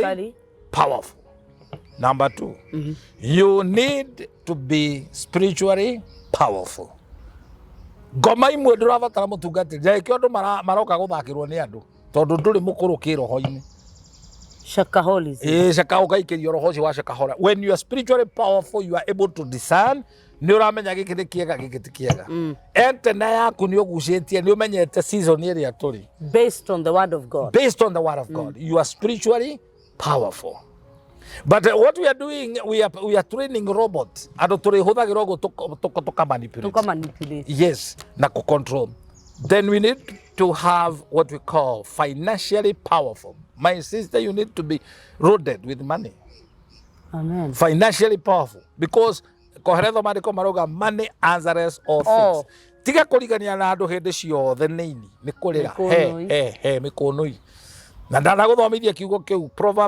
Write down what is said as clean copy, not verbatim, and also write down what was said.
Spiritually powerful. Number two, you need to be spiritually powerful. Ngoma imwe ndũrabatara mũtungatĩri, na ĩkĩo andũ maroka gũthakĩrwo nĩ andũ tondũ ndũrĩ mũkũrũ kĩroho-inĩ. Shakaholism. Ĩĩ, caka ũgaikĩrio roho ũcio wa shakahora. When you are spiritually powerful, you are able to discern. Nĩ ũramenya gĩkĩ nĩ kĩega, gĩkĩ ti kĩega. Antenna yaku nĩ ũgucĩtie, nĩ ũmenyete season ĩrĩa tũrĩ. Based on the word of God. Based on the word of God. You are spiritually powerful. But what we are doing, we are training robot. Andũ tũrĩhũthagĩra ũguo tũka manipulate. Tuka manipulate. Yes, na control. Then we need to have what we call financially powerful. My sister, you need to be loaded with money. Amen. Financially powerful. Because koheretho maandĩko marauga money answers all things. Oh. Tiga kũrigania na andũ hĩndĩ ciothe nĩ ini nĩ kũrĩra he Mĩkũnũi. He he mĩkũnũi na ndana gũthomithia kiugo kĩu. Proverb